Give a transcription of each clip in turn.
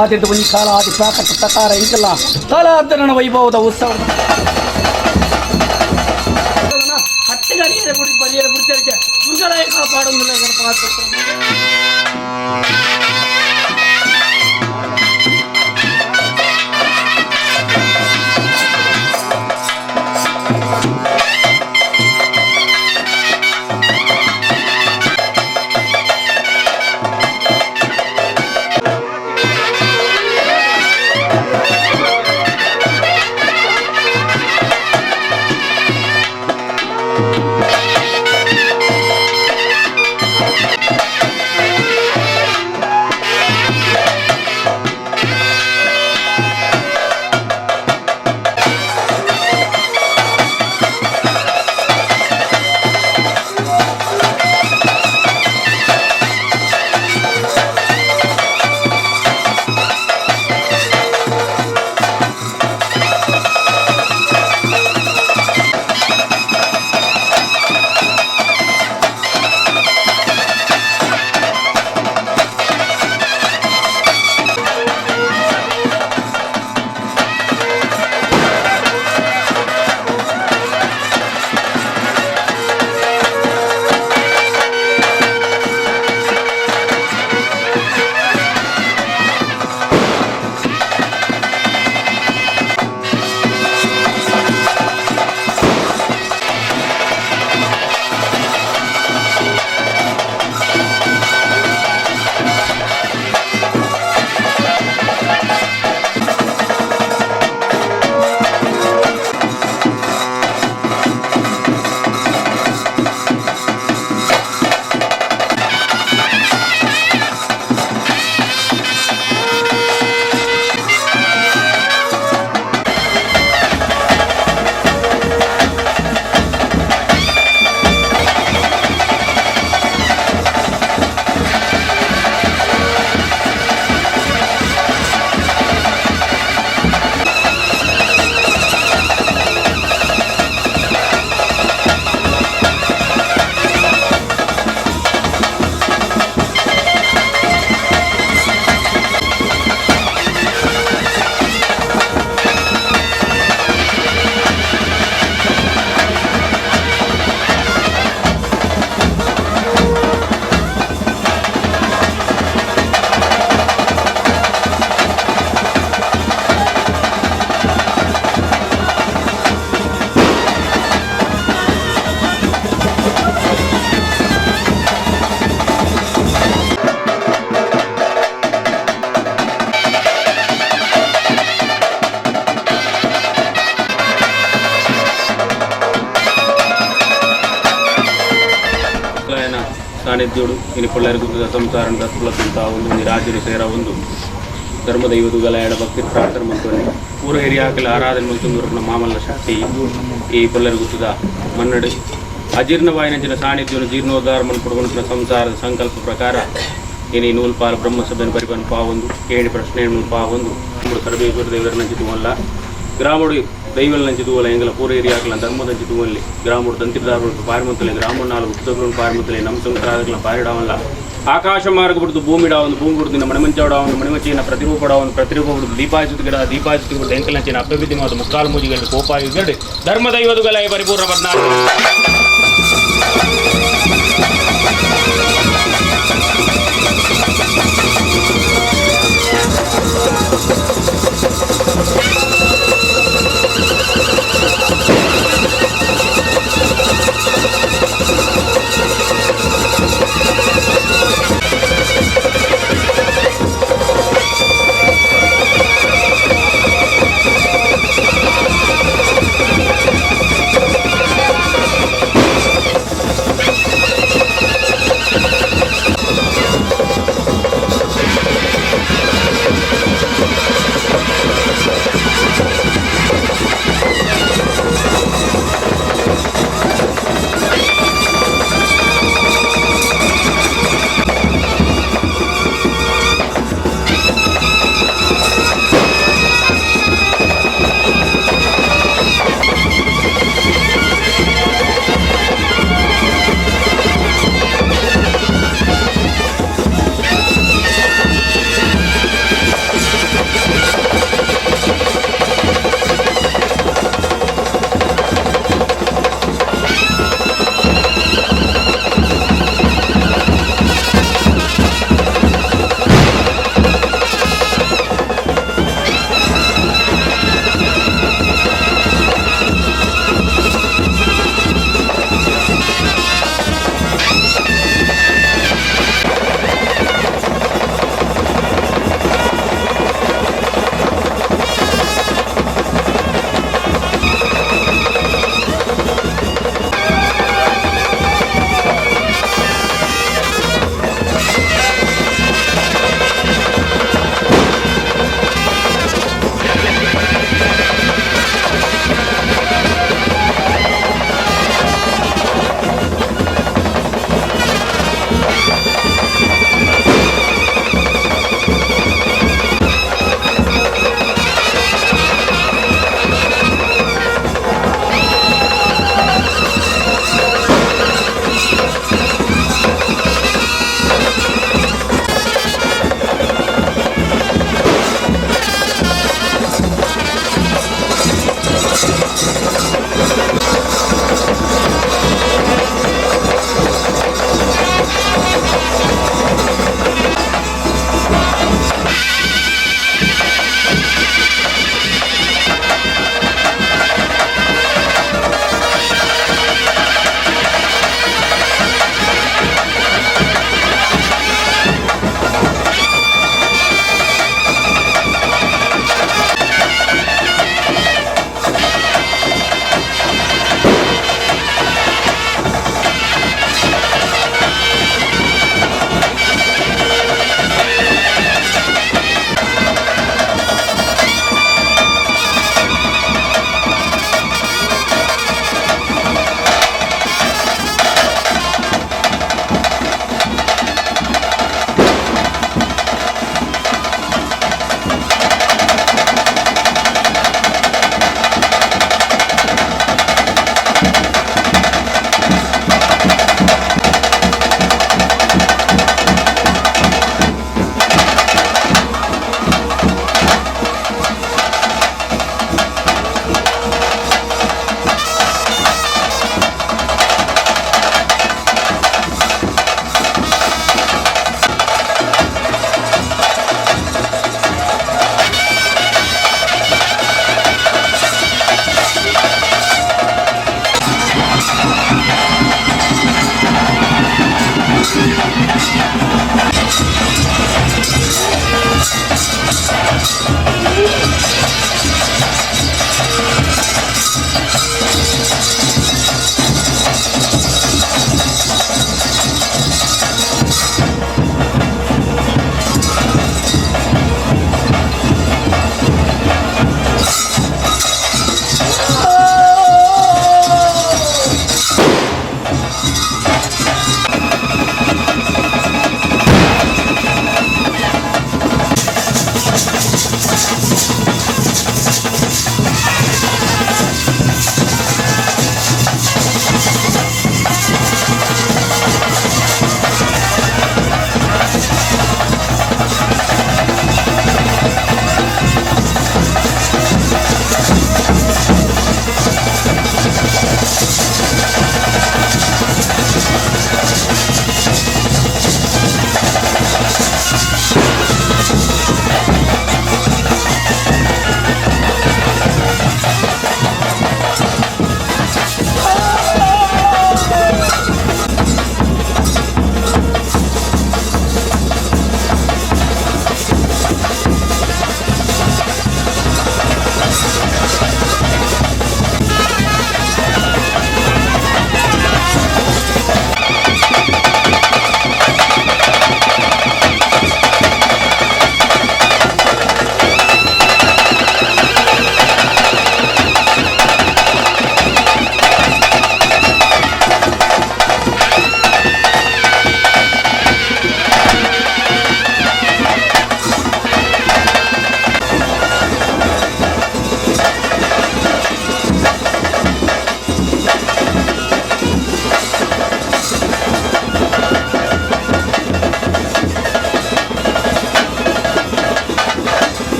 ಆದಿರ್ದು ಒಂಜಿ ಕಾಲ ಆದಿ ಪ್ರಾಕೃತ ಪ್ರಕಾರ ಇಂಕಲ್ಲ ಕಾಲಾಂತರನ ವೈಭವದ ಉತ್ಸವ ಕಟ್ಟುಗರಿಯರೆ ಬುಡಿ ಬರಿಯರೆ ಬುಡಿತರಿಗೆ ದುರ್ಗರಾಯ ಕಾಪಾಡೊಂದು ಪಾತ್ರ. ನ ಸಾನ್ನಿಧ್ಯೋಡು ಇನಿ ಪೊಳ್ಳೇರು ಸಂಸಾರ ತುಳತುಂತ ಒಂದು ರಾಜ್ಯರು ಸೇರ ಒಂದು ಧರ್ಮದೈವದುಗಲ ಎಡ ಭಕ್ತಿ ಪ್ರಾರ್ಥನೆ ಮಂತೊಂದು ಪೂರ ಹಿರಿಯಾಕಲ ಆರಾಧನೆ ಮಂತೊಂದು ಮಾಮಲ್ಲ ಶಕ್ತಿ ಈ ಪೊಳ್ಳೇರು ಗುತ್ತದ ಮನ್ನಡು ಅಜೀರ್ಣವಾಯಿನಂಚಿನ ಸಾನ್ನಿಧ್ಯವನ್ನು ಜೀರ್ಣೋದ್ಧಾರ ಮನ್ಪುಡುವಂತಿನ ಸಂಸಾರದ ಸಂಕಲ್ಪ ಪ್ರಕಾರ ಇನಿ ನೂಲ್ಪಾಲ್ ಬ್ರಹ್ಮಸಭೆಯನ್ನು ಪರಿಪನ್ ಪಾವೊಂದು ಕೇಳಿ ಪ್ರಶ್ನೆ ಪಾವೊಂದು ಸರ್ವೇಶ್ವರ ದೇವರ ತೂವಲ್ಲ ಗ್ರಾಮಡು ದೈವల ತೂವಲ ಎಂಗಲ ಪೂರ ಹಿರಿಯಾಕಲ ಧರ್ಮದಂಚಿ ತೂವಲ್ಲಿ ಗ್ರಾಮಡು ತಂತ್ರಿದಾರರು ಪಾರಿಮಂತಲೆ ಗ್ರಾಮ ನಾಲ್ಕು ಉತ್ತಗಳು ಪಾರಿಮಂತಲೆ ನಮ್ಮ ಸಂಸಾರಗಳ ಪಾರಿಡಾವಲ್ಲ ಆಕಾಶ ಮಾರ್ಗ ಬಿಡ್ದು ಭೂಮಿ ಡಾವೊಂದು ಭೂಮಿ ಬಿಡ್ದು ಮಣಿಮಂಚವಡಾವೊಂದು ಮಣಿಮಂಚಿನ ಪ್ರತಿರೂಪಡಾವೊಂದು ಪ್ರತಿರೂಪ ಬಿಡ್ದು ದೀಪಾಯುತ ಗಿಡ ದೀಪಾಯುತ ಬಿಡ್ದು ಎಂಕಲಂಚಿನ ಅಪ್ಪಬಿದ್ದಿ ಮಾತು ಮುಕ್ಕಾಲು ಮೂಜಿಗಳು ಕೋಪಾಯುಗಡು ಧರ್ಮದೈವದುಗಳ ಪರಿಪೂರ್ಣ 14.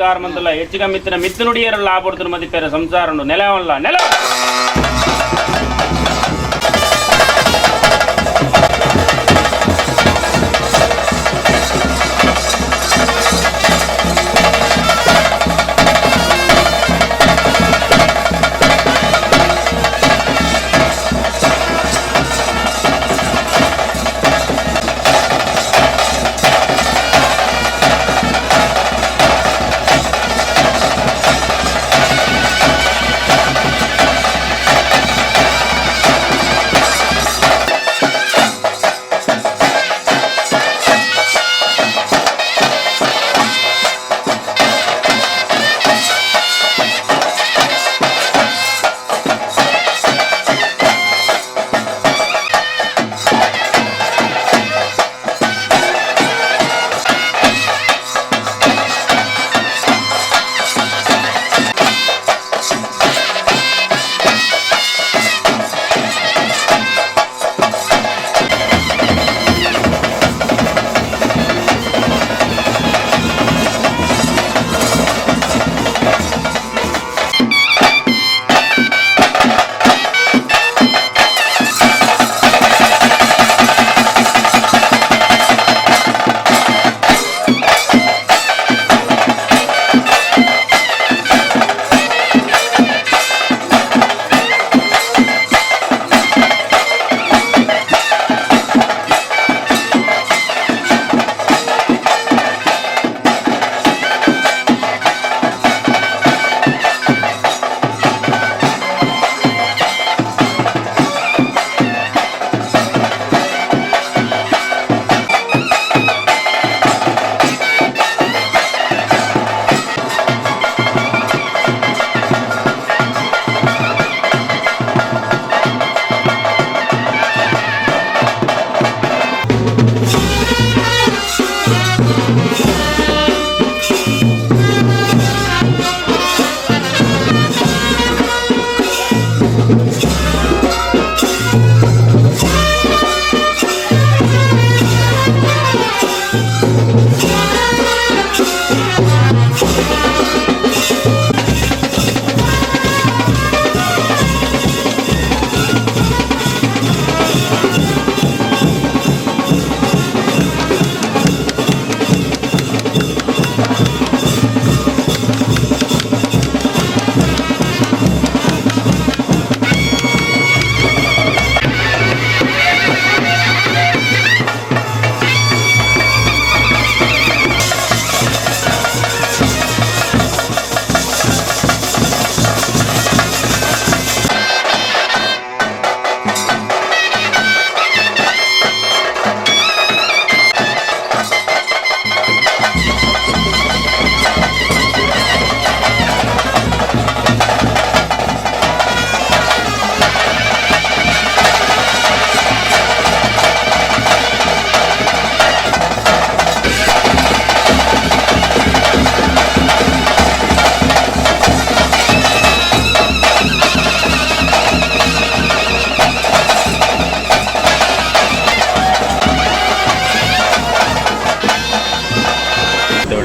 ಸ್ವೀಕಾರ ಮಂತಲ್ಲ ಹೆಚ್ಚಿಗೆ ಮಿತ್ತಿನ ಮಿತ್ತನುಡಿಯರಲ್ಲ ಆಪಡ್ತನ ಮದಿಪೇರ ಸಂಸಾರ ನೆಲವಲ್ಲ ನೆಲ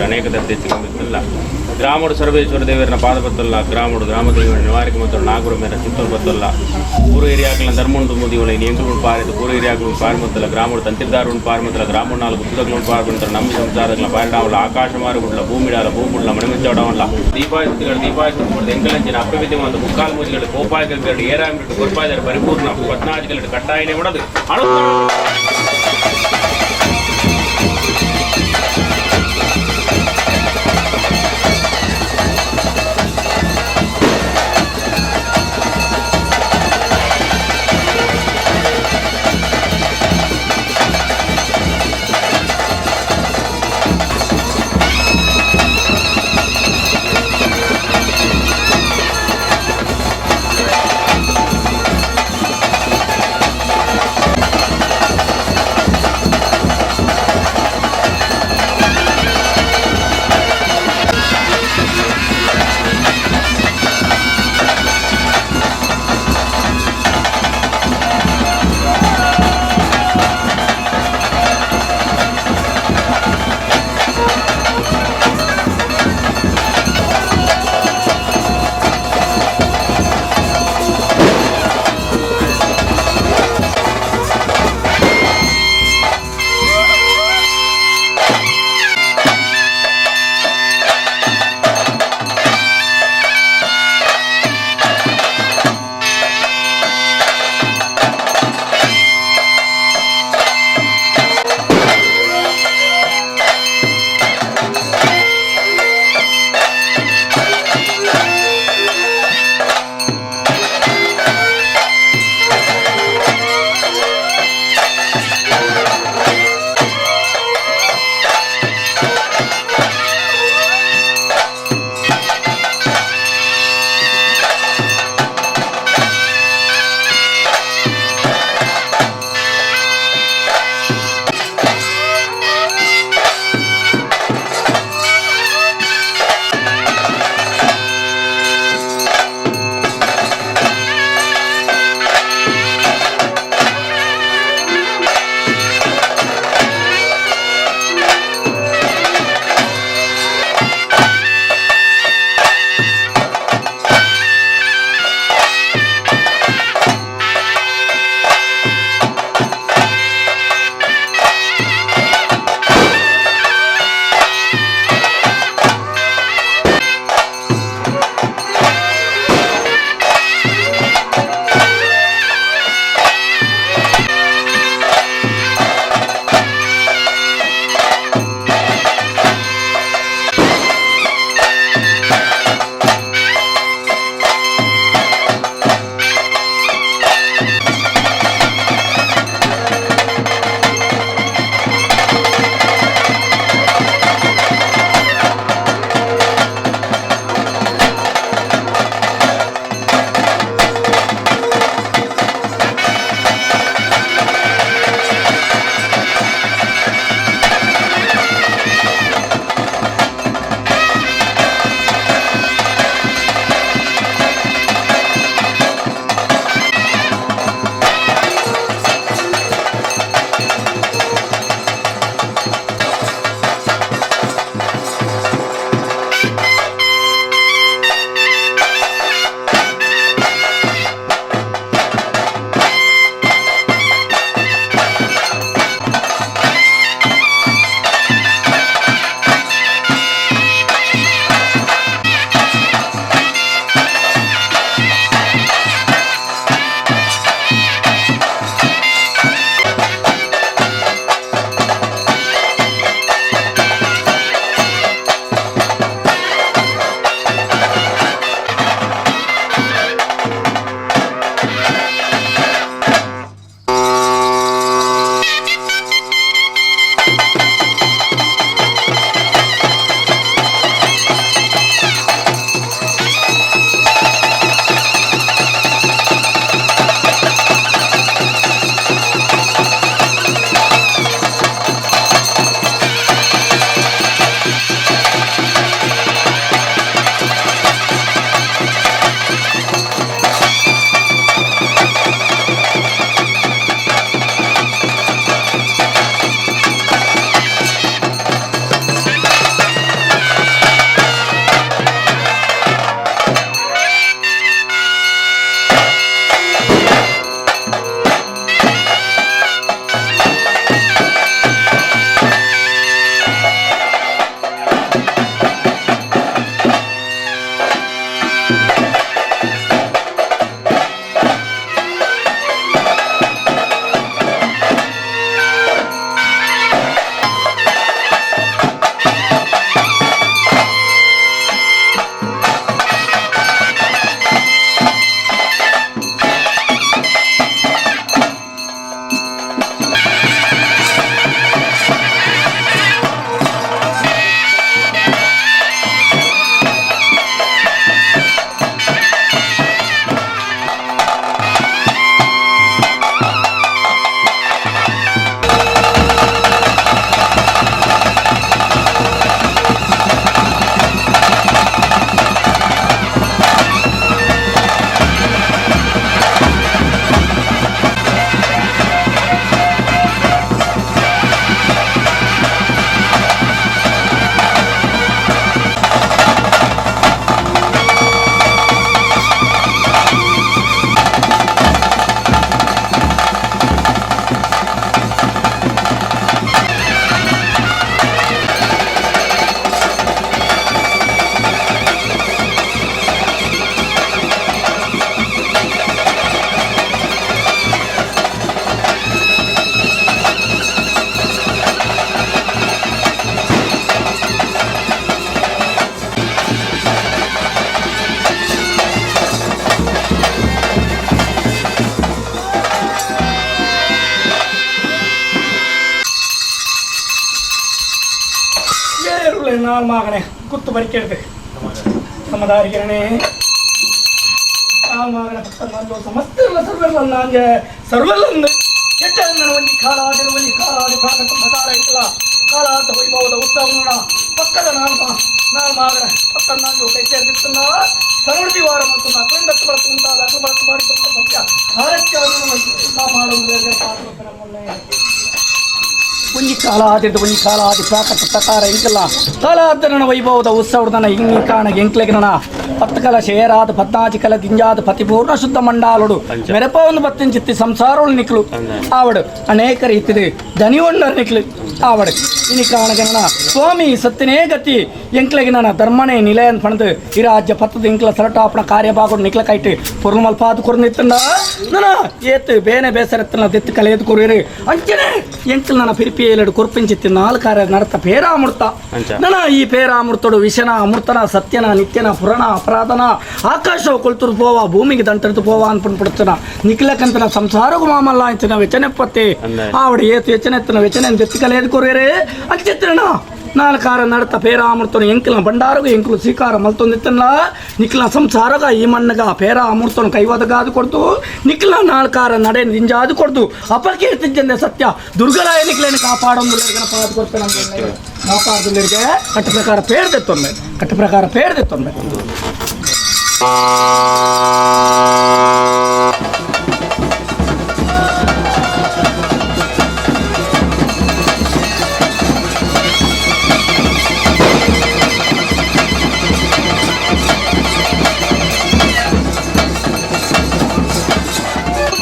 ಅನೇಕ ದರ್ಜೆ ಗ್ರಾಮಡು ಸರ್ವೇಶ್ವರ ದೇವರನ ಪಾದ ಬತ್ತಲ್ಲ ಗ್ರಾಮಡು ಗ್ರಾಮ ದೇವರ ನಿವಾರಿಕೆ ಮತ್ತು ನಾಗರು ಮೇರ ಚಿತ್ತೂರು ಬತ್ತಲ್ಲ ಪೂರ್ವ ಏರಿಯಾಕಲ ಧರ್ಮುಂಡು ಮುದಿವಳ ಎಂಕುಲು ಪಾರಿದು ಪೂರ್ವ ಏರಿಯಾಕಲು ಪಾರು ಮತ್ತಲ್ಲ ಗ್ರಾಮಡು ತಂತಿರ್ದಾರು ಪಾರು ಮತ್ತಲ್ಲ ಗ್ರಾಮ ನಾಲ್ಕು ಗುತ್ತಗಳು ಪಾರು ಬಂತಾರೆ ನಮ್ಮ ಸಂಸಾರಗಳ ಪಾರಿಡಾವಲ್ಲ ಆಕಾಶ ಮಾರುಗುಡ್ಲ ಭೂಮಿಡಾಲ ಭೂಗುಡ್ಲ ಮಣಿಮುಚ್ಚಾಡವಲ್ಲ ದೀಪಾಯಸುತ್ತಿಗಳು ದೀಪಾಯಸುತ್ತ ಎಂಕಲಂಚಿನ ಅಪ್ಪವಿದ್ಯ ಮತ್ತು ಮುಕ್ಕಾಲು ಮೂಜಿಗಳು ಕೋಪಾಯಗಳು ಏರಾಮಿಟ್ಟು ಕೊರ್ಪಾಯದರು ಪರಿಪೂರ್ಣ ಪದ್ನಾಜಿಗಳು ಕಟ್ಟಾಯನೆ ಬಿಡದು ಅಣು ನಾಲ್ ಮಾಗಣೆ ಕುತ್ತು ಬರಿಕೆಡ್ದು ಸಮದಾರಿಗಿರಣೆ ನಾಲ್ ಮಾಗಣೆ ಪಕ್ಕ ನಲ್ಲು ಸಮಸ್ತ ಸರ್ವೆಲ್ಲ ನಾಂಜೆ ಸರ್ವೆಲ್ಲಂದು ಕೆಟ್ಟ ಒಂಜಿ ಕಾಲಾದಿರು ಒಂಜಿ ಕಾಲಾದಿ ಪ್ರಾಕೃತ ಪ್ರಕಾರ ಇತ್ತಲ್ಲ ಕಾಲಾದ ವೈಭವದ ಉತ್ಸವ ಪಕ್ಕದ ನಾಲ್ಮ ನಾಲ್ ಮಾಗಣೆ ಪಕ್ಕ ನಾಂಜು ಕೈ ಸೇರ್ದಿತ್ತಲ್ಲ ಸಮೃದ್ಧಿ ವಾರ ಮತ್ತು ಅಕ್ಲಿಂದ ಬಳಕು ಉಂಟಾದ ಅಕ್ಲು ಬಳಕು ಮಾಡಿ ಸತ್ಯ ಆರತ್ಯ ಕಾಪಾಡುವ ಪಾತ್ರ ಒಂಜಿ ಕಾಲ ಆದಿರ್ದು ಒಂಜಿ ಕಾಲ ಆದಿ ಪ್ರಾಕೃತ ಪ್ರಕಾರ ಇಂಕಲ್ಲ ಕಾಲಾದರನ ವೈಭವದ ಉತ್ಸವದನ ಹಿಂಗಿ ಕಾಣ ಎಂಕ್ಲೆಗ್ನ ಪತ್ತು ಕಲ ಶೇರಾದ ಪದ್ನಾಜಿ ಕಲ ದಿಂಜಾದ ಪತಿಪೂರ್ಣ ಶುದ್ಧ ಮಂಡಾಲುಡು ಮೆರಪ ಒಂದು ಬತ್ತಿಂಚಿತ್ತಿ ಸಂಸಾರಗಳು ನಿಕ್ಲು ಆವಡು ಅನೇಕ ರೀತಿದು ದನಿಯೊಂಡರ್ ನಿಕ್ಲು ಆವಡು ಇನಿ ಕಾಣಗನ ಸ್ವಾಮಿ ಸತ್ತಿನೇ ಗತಿ ಎಂಕ್ಲೆಗಿನ ಧರ್ಮನೇ ನಿಲಯನ್ ಪಣದು ಈ ರಾಜ್ಯ ಪತ್ತದ ಇಂಕ್ಲ ಸರಟಾಪಣ ಕಾರ್ಯಭಾಗಡು ನಿಕ್ಲ ಕೈಟ್ ಪೊರ್ಲು ಮಲ್ಪಾದ ಕೊರ್ನಿತ್ತಂಡ ನನ ಏತ್ ಬೇನೆ ಬೇಸರತ್ತನ ದೆತ್ತು ಕಲೆಯದು ಕೊರಿಯರು ಅಂಚನೆ ಎಂಕ್ಲ ನನ್ನ ಪಿರಿಪಿ ಏಲಡು ಕೊರ್ಪಿಂಚಿತ್ತಿ ನಾಲ್ಕಾರ ನಡತ ಪೇರಾಮೃತ ಅಂಚ. ನನ ಈ ಪೇರಾಮೃತಡು ವಿಷನ ಅಮೃತನ ಸತ್ಯನ ನಿತ್ಯನ ಪುರಣ ಅಪರಾಧನ ಆಕಾಶ ಕೊಳ್ತುರು ಪೋವ ಭೂಮಿಗೆ ದಂಟರ್ತು ಪೋವ ಅನ್ಪುಣ್ ಪಡ್ತನ ನಿಕ್ಲಕಂತನ ಸಂಸಾರಗು ಮಾಮಲ್ಲ ಅಂಚನ ವೆಚನೆಪ್ಪತ್ತೆ ಅಂದೆ. ಆವಡ ಏತು ಎಚ್ಚನೆತ್ತನ ವೆಚನೆ ದೆತ್ತು ಕಲೆಯದು ಕೊರಿಯರೆ ಅಂచెತ್ತನ ನಾಲ್ಕಾರ ನಡತ ಪೇರಾಮೃತನು ಎಂಕಲ ಭಂಡಾರಗು ಎಂಕಲು ಸ್ವೀಕಾರ ಮಲ್ತೊಂದಿತ್ತಲ್ಲ ನಿಕ್ಲ ಸಂಸಾರಗ ಈ ಮಣ್ಣಗ ಪೇರ ಅಮೃತನು ಕೈವದಗಾದು ಕೊಡ್ತು ನಿಕ್ಲ ನಾಲ್ಕಾರ ನಡೆ ನಿಂಜಾದು ಕೊಡ್ತು ಅಪಕೀರ್ತಿಜ್ಜಂದೆ ಸತ್ಯ ದುರ್ಗಲಾಯ ನಿಕ್ಲೇನು ಕಾಪಾಡೊಂದು ಪಾದ ಕೊಡ್ತಾನೆ ಕಾಪಾಡದುಲ್ಲರಿಗೆ ಕಟ್ಟ ಪ್ರಕಾರ ಪೇರ್ದೆತ್ತೊಮ್ಮೆ ಕಟ್ಟ ಪ್ರಕಾರ ಪೇರ್ದೆತ್ತೊಮ್ಮೆ.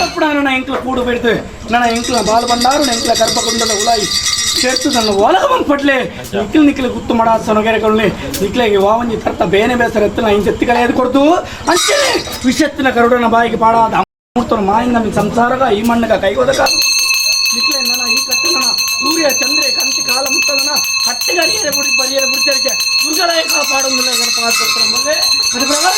ತಪ್ಪು ನನ್ನ ಎಂಕ್ಲ ಕೂಡು ಬೆಡ್ತು ನನ್ನ ಎಂಕ್ಲ ಬಾಲ್ ಬಂಡಾರು ಎಂಕ್ಲ ಗರ್ಭಗುಂಡದ ಉಲಾಯಿ ಸೇರ್ತು ನನ್ನ ಒಲಗ ಪಟ್ಲೆ ನಿಕ್ಲು ನಿಕ್ಲು ಗುತ್ತು ಮಡ ಸೊನಗೆರೆಕೊಳ್ಳಿ ನಿಕ್ಲೆಗೆ ವಾವಂಜಿ ತರ್ತ ಬೇನೆ ಬೇಸರ ಎತ್ತನ ಇಂಚ ಎತ್ತಿಕಲೆ ಎದ್ದು ಕೊಡ್ತು ಅಂಚನೆ ವಿಷತ್ತಿನ ಕರುಡನ ಬಾಯಿಗೆ ಪಾಡಾದ ಅಮೃತನ ಮಾಯಿಂದ ನಮ್ಮ ಸಂಸಾರಗ ಈ ಮಣ್ಣಗ ಕೈಗೋದಕ ನಿಕ್ಲೆ ನನ್ನ ಈ ಕಟ್ಟನ ಸೂರ್ಯ ಚಂದ್ರೆ ಕಂತಿ ಕಾಲ ಮುತ್ತದನ ಕಟ್ಟೆಗರಿಯರೆ ಬುಡಿ ಬರಿಯರೆ ಬುಡಿತರಿಗೆ ದುರ್ಗಲಾಯ ಕಾಪಾಡೊಂದಿಲ್ಲ. ಅದು ಪ್ರಕಾರ.